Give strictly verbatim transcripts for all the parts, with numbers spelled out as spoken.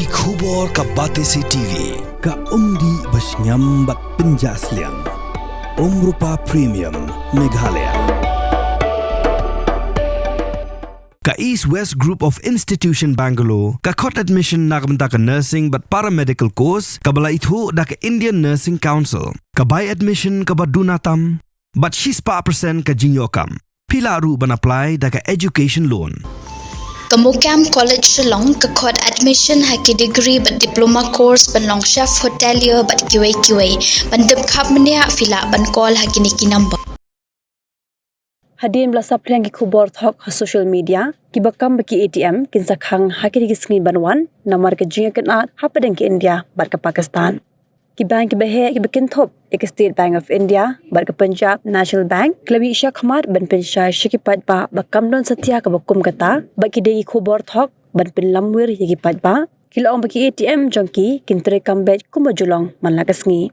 Ki khubor ka Batesi T V, ka umdih ba shngiam bad pynjah sliang. Umrupa Premium, Meghalaya. Ka East West Group of Institution Bangalore ka khot admission na ka bynta ka nursing bad paramedical course kaba la ithuh da ka Indian Nursing Council. Ka bai admission kaba duna tam bad shispah percent ka jingïoh kam. Phi lah ruh ban apply da ka education loan. Ka MOKAM College Shillong ka khot admission ha ki degree bad diploma course ban long chef hotelier bad kiwei kiwei. Ban tip khapmynniah phi lah ban call ha kine ki number. Hadien ba la saphriang ki khubor thok ha social media, kiba kam ba ki A T M kin sa khang ha kine ki sngi ban wan namar ka jingïakynad hapdeng ka India bad ka Pakistan. Ki bank kiba heh kiba kynthup ïa ka State Bank of India bad ka Punjab National Bank ki la mih shakhmat ban pynshai sha ki paidbah ba kam don satia kaba kum kata, bad ki dei ki khubor thok ban pynlamwir ïa ki paidbah. Ki la ong ba ki A T M jong ki kin treikam beit kumba ju long man la ka sngi.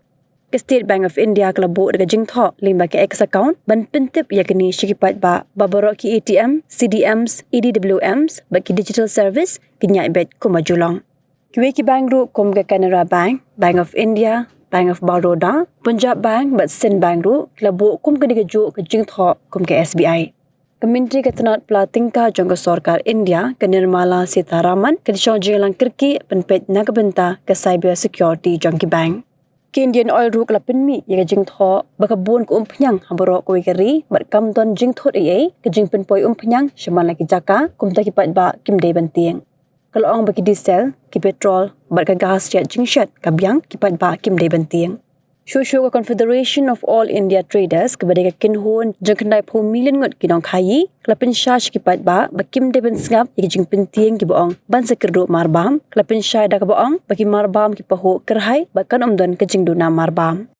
Ka State Bank of India ka la buh da ka jingthoh lyngba ka X account ban pyntip ïa kane sha ki paidbah ba baroh ki A T M, C D Ms, E D W Ms bad ki digital service kin ïaid beit kumba ju long. Kiwei ki bank ruh kum ka Canara Bank, Bank of India, Bank of Baroda, Punjab Bank bad Sind Bank ruh ki la buh kum kane kajuh ka jingthoh kum ka S B I. Ka Myntri ka tnad pla tyngka jong ka sorkar India, ka Nirmala Sitharaman, ka la shong jingïalang kyrkieh ban peit na ka bynta ka cyber security jong ki bank. Ka Indian Oil ruh ka la pynmih ïa ka jingthoh ba ka bun ka umphniang ha baroh kawei ka ri bad kam don jingthut ei ei, ka jingpynpoi umphniang sha man la ki jaka, kumta ki paidbah kim dei ban tieng. Ka la ong ba ki diesel, ki petrol bad ka gas jet jingshet ka biang, ki paidbah kim dei ban tieng. Shuh shuh ka Confederation of All India Traders kaba dei ka kynhun jong khyndai phew million ngut ki nongkhaii ka la pynshai sha ki paidbah ba kim dei ban sngap ïa ki jingpyntieng kiba ong ban sa kyrduh marbam. Ka la pynshai da kaba ong ba ki marbam ki pahuh kyrhai bad kan ym don ka jingduna marbam.